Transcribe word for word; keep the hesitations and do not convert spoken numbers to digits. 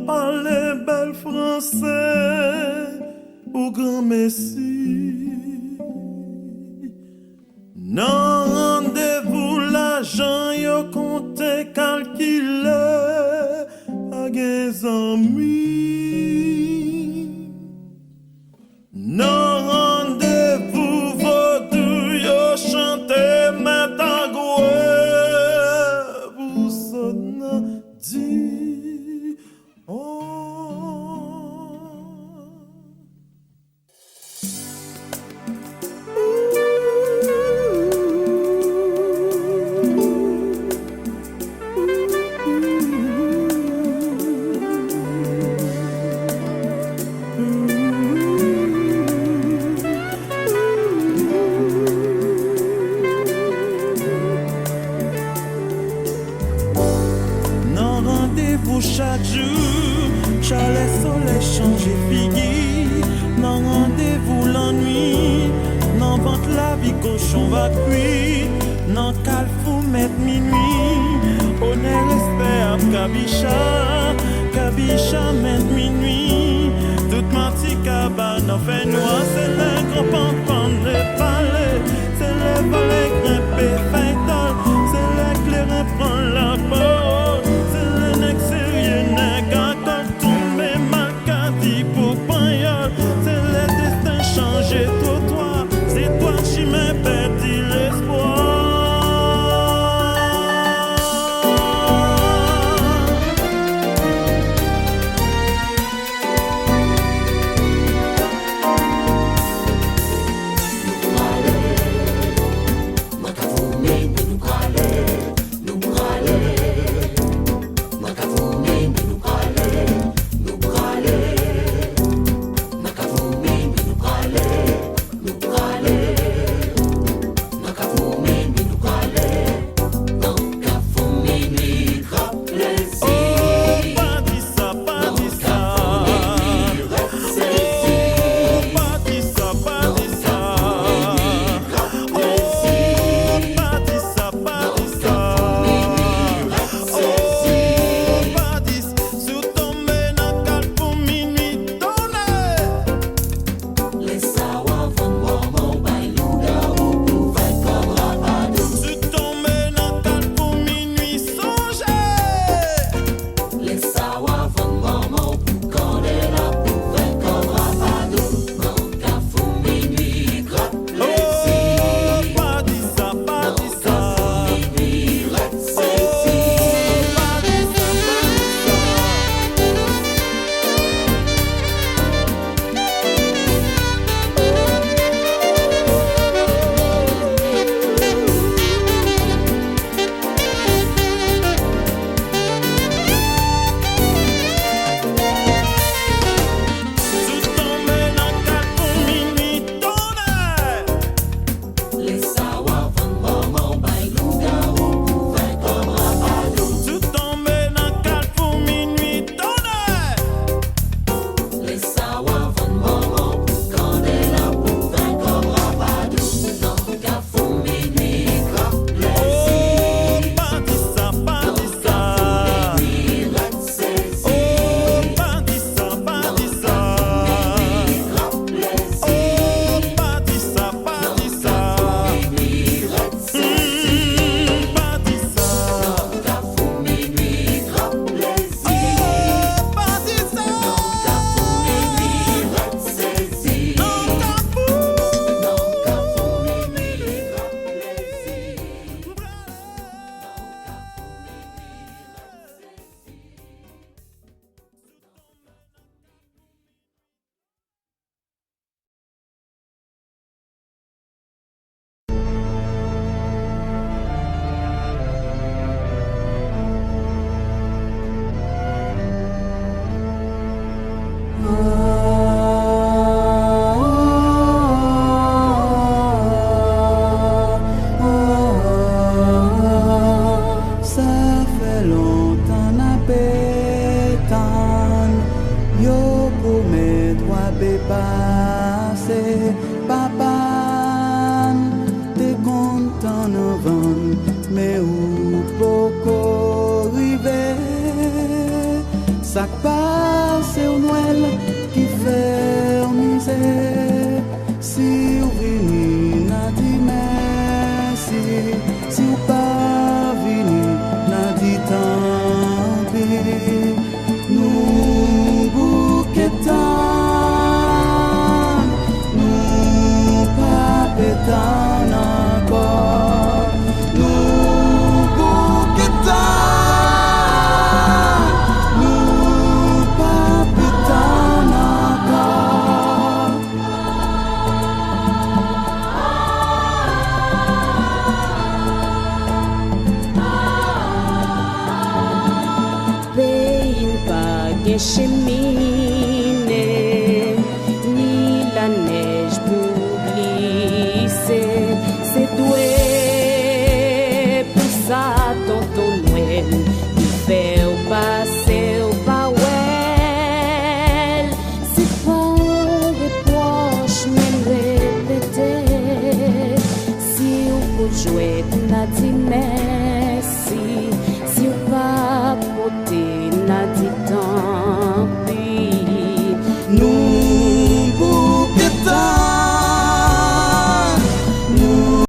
Pale bèl franse, ou granmesi. Nan randevou lajan yo konte kalkile, pa gen zanmi. Nan randevou vodou yo chante mèt a gwe pou sot nan di on. Nan randevou chak jou, chalè solèy chanje figi. Nan randevou lannwit, nan vant lavi kochon va kui. Nan kalfou mèt minwi, onè respè ap kabicha, kabicha mèt minwi. Tout manti kaba nan fènwa, se lè gran panpan repale, se lè vòlè grenpe fèy tòl, se lè kleren pran lapawòl, se lè nèg serye, nèg a kòk tonbe mal. Kadi pou panyòl, se lè desten chanje twotwa, se twa chimen pèdi lespwa. Si w tonbe nan kalfou minwi, sonje. Lè sa w a vann manman w pou kandela pou fè kòb rapadou. Nan kalfou minwi, grap plezi. Oh, pa di sa, pa di sa. Nan kalfou minwi, rèd sezi. Oh, pa di sa, pa di sa. Si w tonbe nan kalfou minwi, tonnè! Lè sa w a vann manman w bay lougawou pou fè kòb rapadou. Si w tonbe nan kalfou minwi, tonnè! Lè sa w a vann manman w pou kandela pou fè kòb rapadou. Nan kalfou minwi, grap plezi. Oh, pa di sa, pa di sa. Nan kalfou minwi, rèd sezi. Oh, pa di sa, pa di sa. Nan kalfou minwi, grap plezi. Oh, pa di sa, pa di sa. Nan kalfou minwi, rèd sezi. Mm, pa di sa. Nan kalfou minwi, grap plezi. Oh, pa di sa. Nan kalfou minwi, rèd sezi. Nan kalfou. Nan kalfou minwi, grap plezi. Sa fè lontan n ape tann, yo pwomèt w ape pase. Papa n te konn tann anvan n, men ou poko rive. Sa k pase w Nwèl ki fè w mizè? Si w vini n a di mèsi, si w pa vini n a di tanpi. Nou bouke tann, nou pa pe tann ankò. Nou bouke tann, nou pa pe tann ankò. Peyi n pa gen chemine, ni lanèj pou glise. Se dwe pou sa, tonton Nwèl, li fè w pase w pa wè l. Se pa yon repwòch, men repete. Si w pot jwèt, n a di mèsi. Si w pa pote, n a di tanpi.